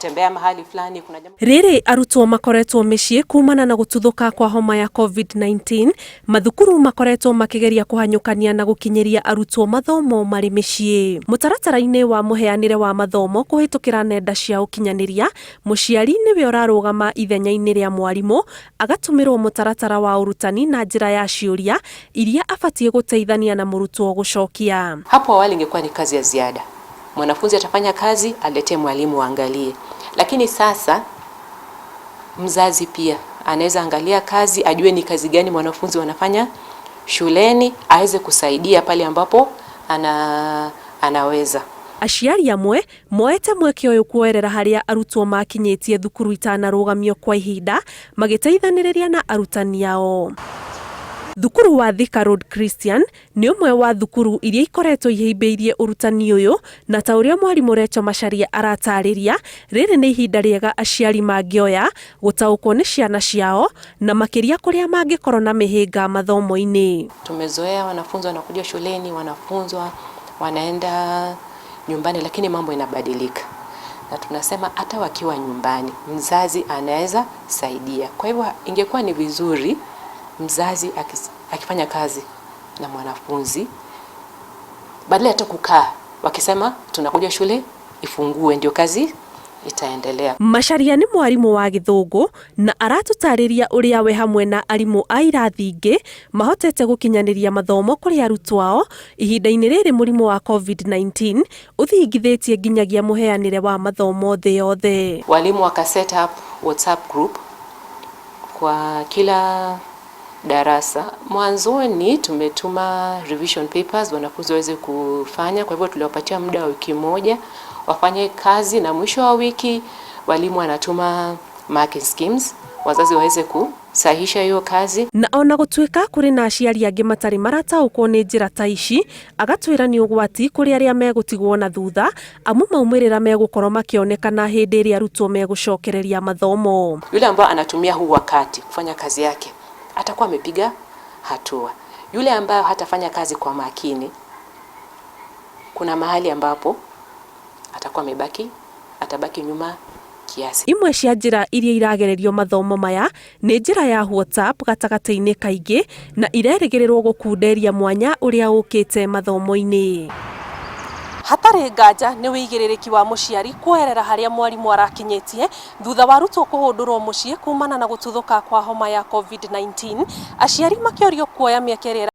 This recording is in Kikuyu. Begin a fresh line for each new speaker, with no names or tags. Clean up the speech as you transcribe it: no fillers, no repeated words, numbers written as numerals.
Tembea mahali fulani, kuna jambo.
Rĩrĩ arutwo makoretwo mĩciĩ kumana na gũtuthũka kwa homa ya COVID-19, mathukuru makoretwo makĩgeria kũhanyũkania na gũkinyĩria arutwo mathomo marĩ mĩciĩ. Mũtaratara-inĩ wa mũheanĩre wa mathomo kũhĩtũkĩra nenda cia ũkinyanĩria, mũciari nĩwe ũrarũgama ithenya-inĩ rĩa mwarimũ, agatũmĩrwo mũtaratara wa ũrutani na njĩra ya ciũria iria abatiĩ gũteithania na mũrutwo gũcokia.
Hapo awali ingekuwa ni kazi ya ziada, mwanafunzi atafanya kazi aletee mwalimu aangalie, lakini sasa mzazi pia anaweza angalia kazi, ajue ni kazi gani mwanafunzi wanafanya shuleni, aweze kusaidia pale ambapo anaweza.
Aciari amwe moete mweke ũyũ kuoerera harĩa arutwo makinyĩtie thukuru itanarũgamio kwa ihinda, magĩteithanĩrĩria na arutani ao. Thukuru wa Thika Road Christian nĩ ũmwe wa thukuru iria ikoretwo ihĩmbĩirie ũrutani ũyũ, na ta ũrĩa mwarimũ Recho Macharia aratarĩria, rĩrĩ nĩ ihinda rĩega aciari mangĩoya gũtaũkwo nĩ ciana ciao, na makĩria kũrĩa mangĩkorwo na mĩhĩnga mathomo-inĩ.
Tumezoea wanafunzi wanakuja shuleni, wanafunzwa, wanaenda nyumbani, lakini mambo inabadilika na tunasema hata wakiwa nyumbani mzazi anaweza saidia. Kwa hivyo ingekuwa ni vizuri mzazi akifanya kazi na mwanafunzi badala ya kukaa wakisema tunakuja shule ifungue ndio kazi itaendelea.
Macharia nĩ mwarimũ wa Gĩthũngũ na aratũtarĩria ũrĩa we hamwe na arimũ a irathi ingĩ mahotete gũkinyanĩria mathomo kũrĩ arutwo ao ihinda-inĩ rĩrĩ mũrimũ wa COVID-19 ũthingithĩtie nginyagia mũheanĩre wa mathomo thĩ yothe.
Walimu waka set up WhatsApp group kwa kila darasa. Mwanzoni tumetuma revision papers wanafunzi waweze kufanya, kwa hivyo tuliwapatia muda wa wiki moja wafanye kazi, na mwisho wa wiki walimu wanatuma marking schemes wazazi waweze kusahisha hiyo kazi.
Na ona gũtuĩka kũrĩ na aciari angĩ matarĩ marataũkwo nĩ njĩra ta ici, agatwĩra nĩ ũgwati kũrĩ arĩa megũtigwo na thutha, amu maumĩrĩra megũkorwo makĩonekana hĩndĩ ĩrĩa arutwo megũcokereria mathomo.
Yule ambaye anatumia huu wakati kufanya kazi yake atakuwa amepiga hatua. Yule ambaye hatafanya kazi kwa makini, kuna mahali ambapo atakuwa amebaki, atabaki nyuma kiasi.
Imwe cia njĩra iria iragererio mathomo maya nĩ njĩra ya WhatsApp gatagatĩ-inĩ kaingĩ, na irerĩgĩrĩrwo gũkunderia mwanya ũrĩa ũkĩte mathomo-inĩ. Hatarĩ nganja nĩ wĩigĩrĩrĩki wa mũciari kuoerera harĩa mwarimũ arakinyĩtie thutha wa arutwo kũhũndũrwo mũciĩ kumana na gũtuthũka kwa homa ya COVID-19, aciari makĩorio kuoya mĩeke ĩrĩa